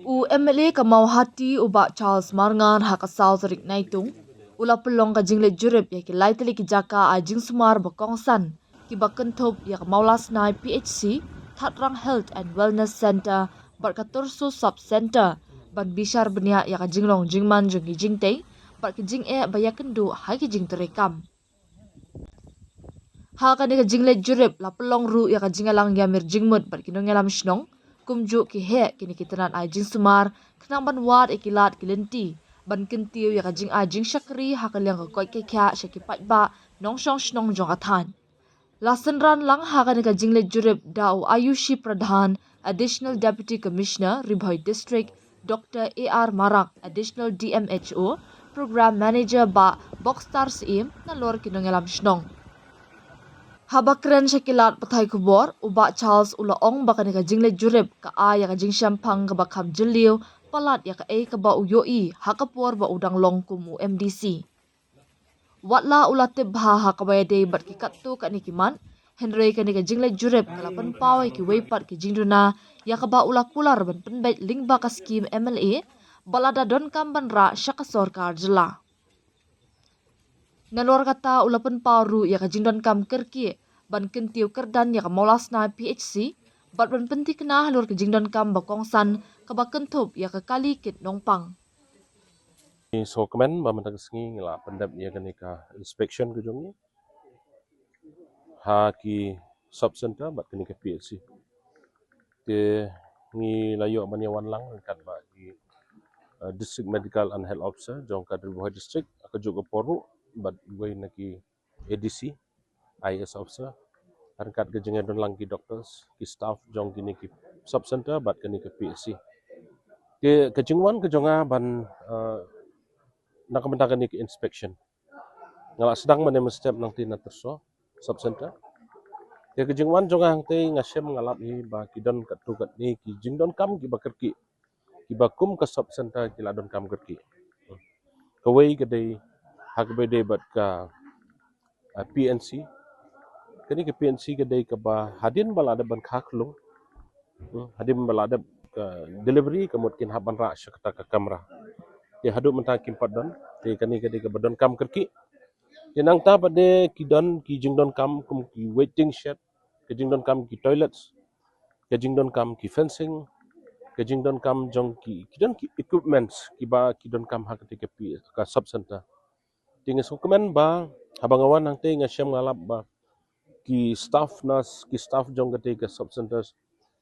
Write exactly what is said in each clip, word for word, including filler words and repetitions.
U M L A ka Mawhati u Bah Charles Marngar ha ka saw tarik Naitung u la pynlong ka jingleit jurip ïa ki lai tylli ki jaka ai jingsumar ba kongsan kiba kynthup ïa ka Mawlasnai P H C, Thatrang Health and Wellness Centre bad ka Turso Sub Centre ban bishar bniah ïa ka jinglong jingman jong ki jingtei bad ki jingeh ba ïakynduh ha ki jingtrei kam. Ha kane ka jingleit jurip la pynlong ruh ïa ka jingïalang ïamir jingmut bad ki nongïalam shnong, kumjuh ki heh kine ki tnat ai jingsumar khnang ban wad ïa ki lad ki lynti ban kyntiew ïa ka jingai jingshakri ha ka liang ka koit ka khiah sha ki paidbah nongshong shnong jong ka thaiñ. La synran lang ha kane ka jingleit jurip da u Ayushi Pradhan, Additional Deputy Commissioner, Ri Bhoi District, Doctor A R Marak, Additional D M H O, Program Manager, Bah Bokstar Syiem, nalor ki nongïalam shnong. Haba kren sha ki lad pathai khubor, u Bah Charles u la ong ba kane ka jingleit jurip ka ai ïa ka jingshemphang kaba kham jylliew palat ïa kaei kaba u ïohi ha ka por ba u dang long kum u M D C. Wat la u la tip bha ha kaba ïadei bad ki katto katne ki mat, hynrei kane ka jingleit jurip ka la pynpaw ïa kiwei pat ki jingduna ïa kaba u la kular ban pynbeit lyngba ka skim M L A ba la da donkam ban rah sha ka sorkar jylla. Nalor kata u la pynpaw ruh ïa ka jingdonkam kyrkieh ban kyntiew kyrdan ïa ka Mawlasnai P H C bad ban pynthikna halor ka jingdonkam ba kongsan kaba kynthup ïa ka kali kit nongpang. Ngi sngewkmen ba mynta ka sngi ngi la pyndep ïa kane ka inspection ka jong ngi ha ki sub center bad kane ka P H C. Te ngi la ïoh ban ïa wan lang ryngkat bad ki, eh, District Medical and Health Officer jong ka Ri Bhoi District, ha kajuh ka por ruh bad wei na ki A D C, I A S officer, ryngkat ka jingïadon lang ki doctors, ki staff jong kine ki sub center bad kane ka P H C. Te ka jingwan ka jong nga ban, eh, na ka bynta kane ka inspection. Nga la sdang mynne mynstep nangta na Turso sub center. Te ka jingwan jong nga hangta nga shem nga lap hi ba ki don katto katne ki jingdonkam kiba kyrkieh, kiba kum ka sub center ki la donkam kyrkieh. Kawei ka dei ha kaba ïadei bad ka, ah, P N C. Kane ka P N C ka dei kaba hadien ba la dep ban kha khyllung, hmm, hadien ba la dep ka delivery ka mut kin hap ban rah sha kata ka kamra. Te haduh mynta kim pat don. Te kane ka dei kaba donkam kyrkieh. Te nangta pat de ki don ki jingdonkam kum ki waiting shed, ka jingdonkam ki toilets, ka jingdonkam ki fencing, ka jingdonkam jong ki, ki don ki equipments kiba ki donkam ha kata ka P-, ka sub center. Te nga sngewkmen ba haba nga wan hangta nga shem nga lap ba ki staff nurse, ki staff jong kata ka sub centers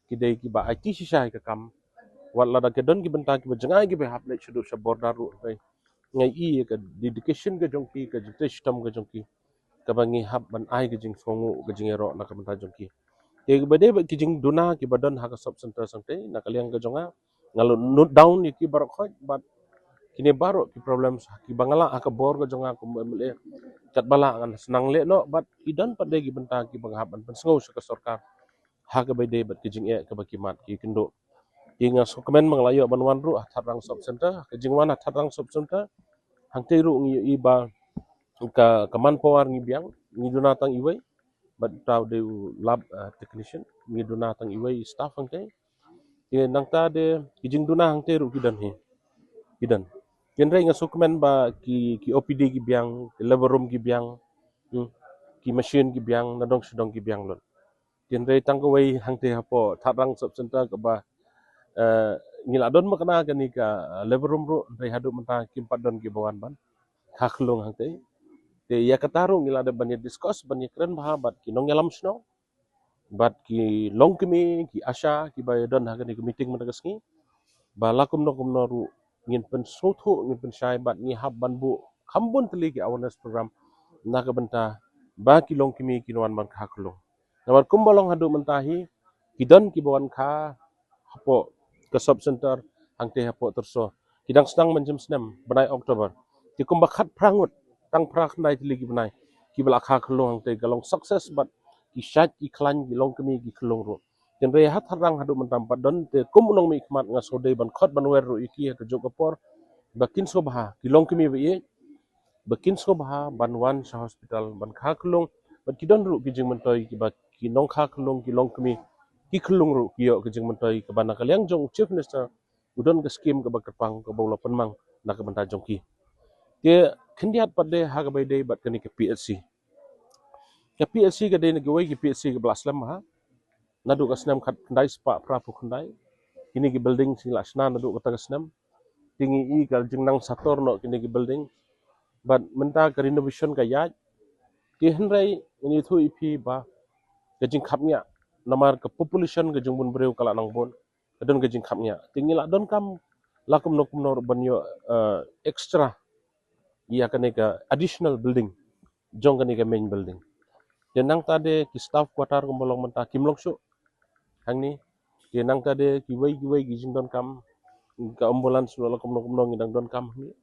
ki dei kiba aiti shisha ïa ka kam. Wat lada ka don ki bynta kiba jngai kiba hap leit shaduh sha border ruh, hynrei nga i ïa ka dedication ka jong ki, ka jingtrei shitom ka jong ki, kaba ngi hap ban ai ka jingsngewnguh, ka jingïaroh na ka bynta jong ki. Te kaba dei bad ki jingduna kiba don ha ka sub center hangta, na ka liang ka jong nga, nga la note down ïa ki baroh khoit, bad kine baroh ki problems kiba nga lah ha ka bor ka jong nga kum M L A, katba lah ngan sdang leh noh, bad ki don pat de ki bynta kiba nga hap ban pynsngew sha ka sorkar ha kaba ïadei bad ki jingeh kaba ki mat ki kynduh. Te nga sngewkmen ba nga la ïoh ban wan ruh ha Thatrang sub center. Ka jingwan ha Thatrang sub center, hangta ruh ngi ïohi ba ka, ka manpower ngi biang, ngi duna tang iwei, bad uta u dei u lab, ah, technician, ngi duna tang iwei staff hangta. Te nangta de ki jingduna hangta ruh ki don hi, ki don. Hynrei nga sngewkmen ba ki, ki O P D ki biang, ki labor room ki biang, hmm, ki machine ki biang, nadong shadong ki biang lut. Hynrei tang kawei hangta hapoh Thatrang sub center kaba, eh, ngi la don ma kane ka, eh, labor room ruh, hynrei haduh mynta kim pat don kiba wan ban kha khyllung hangta. Te ïa kata ruh ngi la dep ban ïa discuss, ban ïa kren bha bad ki nongïalam shnong bad ki longkmie, ki ASHA, kiba ïa don ha kane ka meeting mynta ka sngi, ba la kumno kumno ruh ngin pynsngewthuh, ngin pynshai bad ngi hap ban buh kham bun tylli ki awareness program na ka bynta ba ki longkmie kin wan ban kha khyllung. Namar kumba long haduh mynta hi, ki don kiba wan kha hapoh ka sub center hangta hapoh Turso, ki dang sdang mynjur snem bnai October. Te kumba khatphra ngut, tang phra khyndai tylli ki bnai kiba la kha khyllung hangta, ka long success bad ki shait ki khlaiñ, ki longkmie ki khyllung ruh. Hynrei ha Thatrang haduh mynta ym pat don. Te kum u nongmihkhmat nga sngewdei ban khot ban wer ruh ïa ki ha kajuh ka por ba kin sngewbha, ki longkmie ba ïeit, ba kin sngewbha ban wan sha hospital ban kha khyllung. Bad ki don ruh ki jingmyntoi kiba ki nongkha khyllung, ki longkmie, ki khyllung ruh ki ïoh ki jingmyntoi, kaba na ka liang jong u Chief Minister u don ka skim kaba kyrpang kaba u la pynmang na ka bynta jong ki. Te khyndiat pat de ha kaba ïadei bad kane ka P H C. Ka P H C ka dei na kiwei ki P H C kaba la slem ha. Naduh ka snem khatkhyndai spah phra phew khyndai. Kine ki building ki la shna naduh kata ka snem. Te ngi i ka jingnang sator noh kine ki building. Bad mynta ka renovation ka ïaid. Te hynrei ngi ïathuh ïa phi ba ka jingkhapngiah namar ka population ka jingbun briew ka la nang bun. Ka don ka jingkhapngiah. Te ngi la donkam la kumno kumno ruh ban ïoh, eh, extra ïa kane ka additional building jong kane ka main building. Te nangta de ki staff quarter kumba long mynta kim long shuh hangne. Te nangta de kiwei kiwei ki jingdonkam, ka ambulance ruh la kumno kumno ngi dang donkam hangne.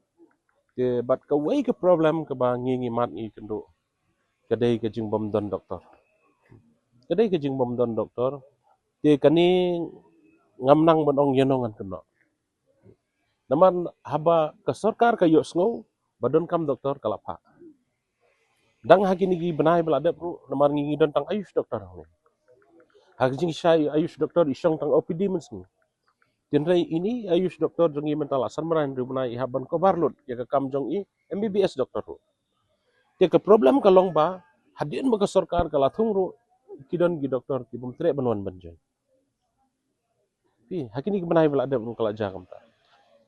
Te bad kawei ka problem kaba ngi ngi mad ngi kynduh ka dei ka jingbym don doktor. Ka dei ka jingbym don doktor. Te kane ngam nang ban ong ïano ngan kynnoh. Namar haba ka sorkar ka ïohsngew ba donkam doktor ka la phah. Dang ha kine ki bnai ba la dep ruh namar ngi ngi don tang Ayush doktor hangne. Ha ka jingshai Ayush doktor i shong tang O P D mynsngi. Te hynrei ine i Ayush doktor jong ngi mynta la san bnai hynriew bnai i hap ban cover lut ïa ka kam jong i M B B S doktor ruh. Te ka problem ka long ba hadien ba ka sorkar ka la thung ruh ki don ki doktor ki bym treh ban wan ban join. Phi, ha kine ki bnai ba la dep ruh ka la jia kumta.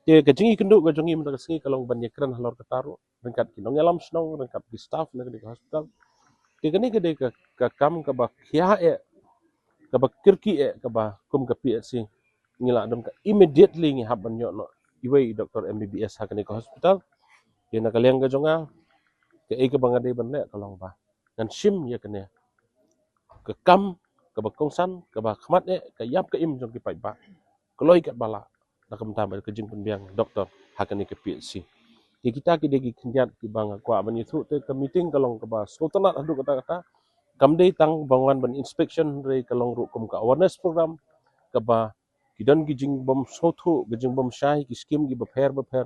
Te ka jingïakynduh ka jong ngi mynta ka sngi ka long ban ïakren halor kata ruh ryngkat ki nongïalam shnong, ryngkat ki staff na kane ka hospital. Te kane ka dei ka, ka kam kaba khia eh, kaba kyrkieh eh, kaba kum ka P H C ngi la don ka immediately ngi hap ban ïoh noh iwei i doktor M B B S ha kane ka hospital. Te na ka liang ka jong nga, kaei kaba nga dei ban leh ka long ba ngan shim ïa kane ka kam kaba kongsan, kaba khmat eh, ka ïap ka im jong ki paidbah. Kloi katba lah na ka bynta bad ka jingpynbiang doktor ha kane ka P H C. Te kita ki dei ki khyndiat kiba nga kwah ban ïathuh. Te ka meeting ka long kaba sngewtynnat haduh katta katta. Kam dei tang ban wan ban inspection, hynrei ka long ruh kum ka awareness program kaba ki don ki jingbym sngewthuh, ki jingbym shai, ki skim kiba pher bapher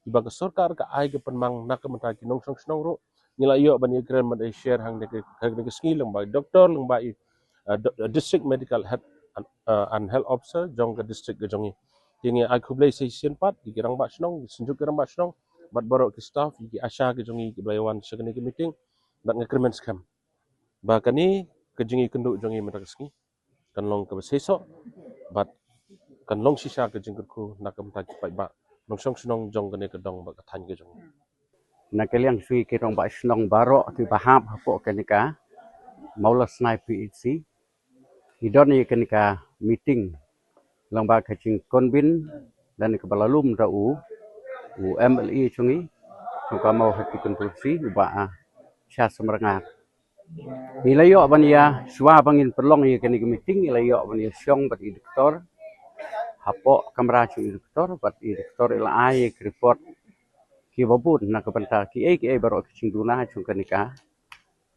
kiba ka sorkar ka ai ka pynmang na ka bynta ki nongshong shnong ruh. Ngi la ïoh ban ïakren ban share hangne ka, ka, ka sngi lyngba i doktor, lyngba i, uh, do-, uh, district medical head and, uh, and health officer jong ka district ka jong ngi. Te ngi ai khublei sa shisien pat ïa ki rangbah shnong, ki synjuk ki rangbah shnong, bad baroh ki staff, ïa ki ASHA ki jong ngi kiba la ïa wan sha kane ka meeting. Bad nga kyrmen skhem ba kane ka jingïakynduh jong ngi mynta ka sngi kan long kaba seisoh bad kan long shisha ka jingkyrkhu na ka bynta ki paidbah nongshong shnong jong kane ka dong bad ka thaiñ ka jong ngi. Na ka liang jong ngi ki rangbah shnong baroh kiba hap hapoh kane ka Mawlasnai P H C, ngi don ïa kane ka meeting lyngba ka jingconvene lane kaba la lum da u, u M L A jong ngi jong ka Mawhati constituency, u Bah, ah, Shah Samranga. Ngi la ïoh ban ïa, shuwa ba ngin pynlong ïa kane ka meeting, ngi la ïoh ban ïa shong bad i doktor hapoh kamra jong i doktor, bad i doktor i la ai ïa ki report kiba bun na ka bynta kiei kiei baroh ki jingduna jong kane ka,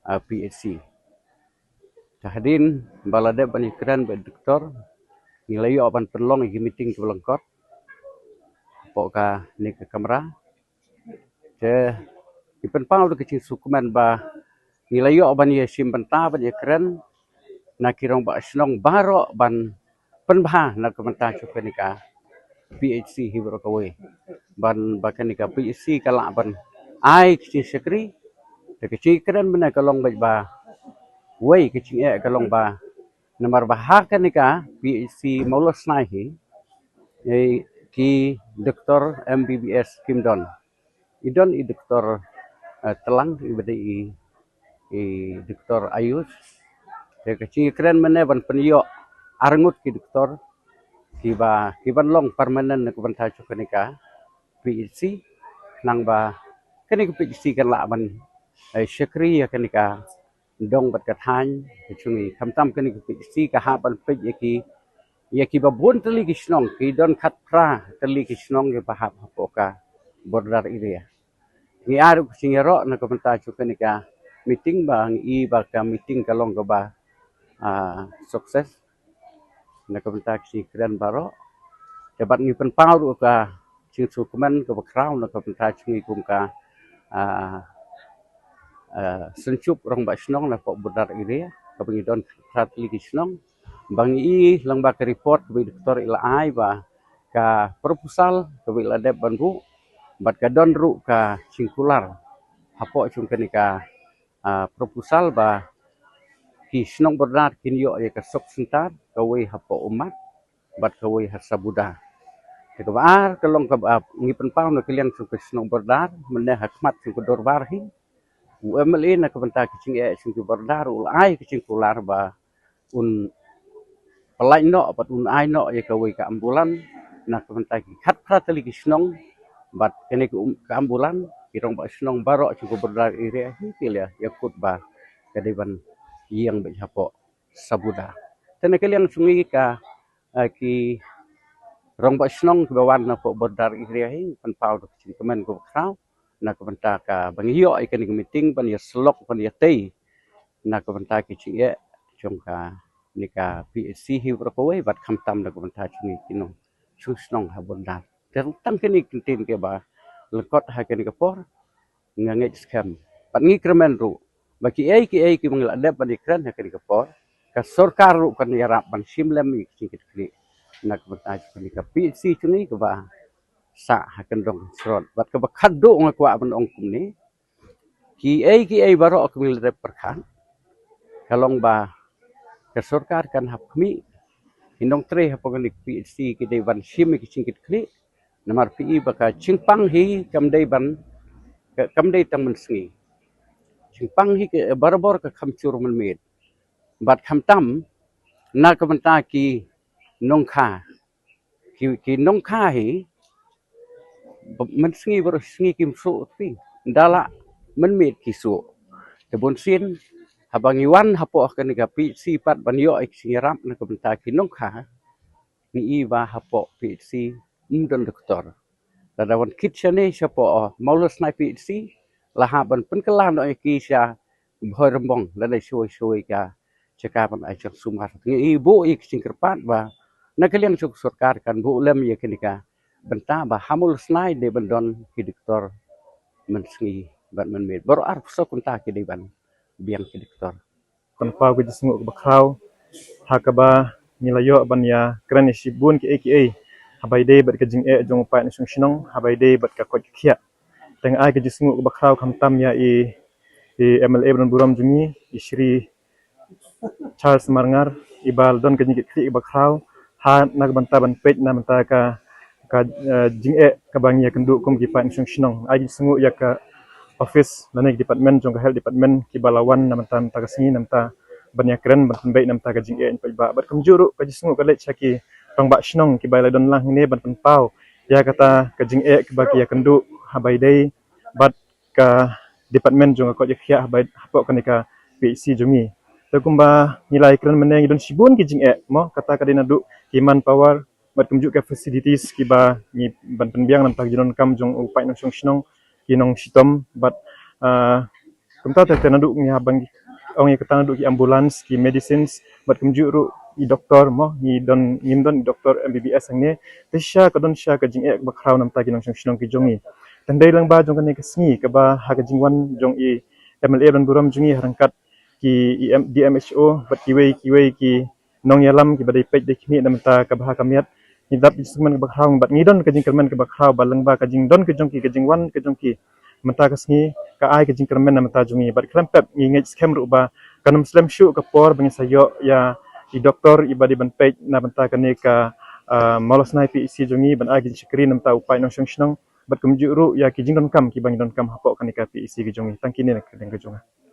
ah, P H C. Te hadien ba la dep ban ïakren bad i doktor, ngi la ïoh ban pynlong ïa ki meeting kiba lyngkot hapoh kane ka kamra. Te ngi pynpaw da ka jingsngewkmen ba ngi la ïoh ban ïashim bynta ban ïakren na ki rangbah shnong baroh ban pynbha na ka bynta jong kane ka P H C hi baroh kawei, ban ba kane ka P H C ka lah ban ai ka jingshakri. Te ka jingkren mynne ka long bad ba wei ka jingeh ka long ba namar ba ha kane ka P H C Mawlasnai hi, eh, ki doktor M B B S kim don. I don i doktor, eh, Tlang, i ba dei i, i doktor Ayush. Te ka jingkren mynne ban pynïoh arngut ki doktor kiba, kiban long permanent na ka bynta jong kane ka P H C, khnang ba kane ka P H C kan lah ban, eh, shakri ïa kane ka dong bad ka thaiñ ka jong ngi. Khamtam kane ka P H C ka hap ban peit ïa ki, ïa kiba bun tylli ki shnong, ki don khatphra tylli ki shnong kiba hap hapoh ka border area. Ngi ai ruh ka jingïaroh na ka bynta jong kane ka meeting ba ngi i ba ka meeting ka long kaba, ah, success na ka bynta ka jingkren baroh. Te bad ngi pynpaw ruh ka jingsngewkmen kaba khraw na ka bynta jong ngi kum ka, ah, ah, synshop rangbah shnong na hapoh border area kaba ngi don khatphra tylli ki shnong. Ba ngi i lyngba ka report kaba i doktor i la ai ba ka proposal kaba la dep ban buh, bad ka don ruh ka jingkular hapoh jong kane ka, ah, proposal ba ki shnong Bordar kin ïoh ïa ka sub center, kawei hapoh Ummat bad kawei ha Sabuda. Te kaba ar ka long kaba, ah, ngi pynpaw na ka liang jong ka shnong Bordar, mynne ha khmat jong ka dorbar hi, u M L A na ka bynta ka jingeh jong ki Bordar u la ai ka jingkular ba un pynlait noh bad un ai noh ïa kawei ka ambulance na ka bynta ki khatphra tylli ki shnong, bad kane ka, um, ka ambulance ki rangbah shnong baroh jong ka Bordar area hi ki la ïa kut ba ka dei ban ïeng beit hapoh Sabuda. Te na ka liang jong ngi ka, eh, ki rangbah shnong kiba wan napoh Bordar area hi, pynpaw da ka jingkmen kaba khraw na ka bynta kaba ngi ïoh ïa kane ka meeting ban ïa syllok ban ïa tei na ka bynta ki jingeh jong kane ka P H C hi baroh kawei, bad khamtam na ka bynta jong ngi ki nongshong shnong ha Bordar. Te tang kine ki ktien kiba lyngkot ha kane ka por nga ngeit skhem bad ngi kyrmen ruh ba kiei kiei kiba ngi la dep ban ïakren ha kane ka por, ka sorkar ruh kan ïarap ban shim lem ïa ki jingkitkhlieh na ka bynta jong kane ka P H C jong ngi kaba sah ha kyndong srot. Bad kaba khatduh nga kwah ban ong kumne, kiei kiei baroh kiba ngi la dep pyrkhat ka long ba ka sorkar kan hap khmih, ki nongtrei hapoh kane ka P H C ki dei ban shim ïa ki jingkitkhlieh. Namar phi i ba ka jingpang hi kam dei ban, ka, kam dei tang mynsngi. Jingpang hi ka barabor ka kham jur mynmiet. Bad khamtam na ka bynta ki nongkha, ki, ki nongkha hi, ba, mynsngi baroh sngi kim suh phi, da la mynmiet ki suh. Te bunsien haba ngi wan hapoh kane ka P H C pat ban ïoh ïa ki jingïarap na ka bynta ki nongkha, ngi i ba hapoh P H C ym don doktor. Lada wan kit shane shapoh, oh, Mawlasnai P H C la hap ban pynkylla noh ïa ki sha Bhoirymbong lada shawei shawei ka jaka ban ai jingsumar. Ngi i buh ïa ki jingkyrpad ba na ka liang jong ka sorkar kan buh lem ïa kane ka bynta ba ha Mawlasnai dei ban don ki doktor mynsngi bad mynmiet. Baroh arphew saw kynta ki dei ban biang ki doktor. Pynpaw ka jingsngewnguh kaba khraw ha kaba ngi la ïoh ban ïakren ïa shibun kiei kiei haba ïadei bad ka jingeh jong u paid nongshong shnong, haba ïadei bad ka koit ka khiah. Te nga ai ka jingsngewnguh kaba khraw khamtam ïa i, i M L A ba don burom jong ngi, i Shri Charles Marngar, iba la don ka jingkitkhlieh kaba khraw ha na ka bynta ban peit na bynta ka, ka, eh, jingeh kaba ngi ïakynduh kum ki paid nongshong shnong. Ai ka jingsngewnguh ïa ka office lane ka department jong ka health department kiba la wan na bynta, na bynta ka sngi, na bynta ban ïakren, ban pynbeit na bynta ka jingeh paidbah. Bad kumjuh ruh ka jingsngewnguh ka leit sha ki rangbah shnong kiba la don lang hangne ban pynpaw ïa kata ka jingeh kaba ki ïakynduh haba ïadei bad ka department jong ka koit ka khiah haba, hapoh kane ka P H C jong ngi. Te kumba ngi la ïakren mynne ngi don shibun ki jingeh mo, kata ka dei naduh ki manpower bad kumjuh ka facilities kiba ngi ban pynbiang na bynta ka jingdonkam jong u paid nongshong shnong, ki nongshitom bad, ah, kumta te, te naduh ngi hap ban ong ïa kata naduh ki ambulance, ki medicines bad kumjuh ruh i doktor mo, ngi don, ngim don i doktor M B B S hangne. Te shisha ka don shisha ka jingeh kaba khraw na bynta ki nongshong shnong ki jong ngi. Te hynrei lyngba jong kane ka sngi kaba ha ka jingwan jong i M L A ba don burom jong ngi ha ryngkat ki E M, D M H O bad kiwei kiwei ki nongïalam kiba dei peit dei khmih na bynta ka bha ka miat. Ngi dap ka jingkyrmen kaba khraw bad ngi don ka jingkyrmen kaba khraw ba lyngba ka jingdon ka jong ki, ka jingwan ka jong ki mynta ka sngi ka ai ka jingkyrmen na bynta jong ngi. Bad khlem pep ngi ngeit skhem ruh ba kan ym slem shuh ka por ba ngin sa ïoh ïa i doktor iba dei ban peit na bynta kane ka, ah, Mawlasnai P H C jong ngi ban ai ka jingshakri na bynta u paid nongshong shnong bad kumjuh ruh ïa ki jingdonkam kiba ngi donkam hapoh kane ka P H C ka jong ngi. Tang kine na ka liang ka jong nga.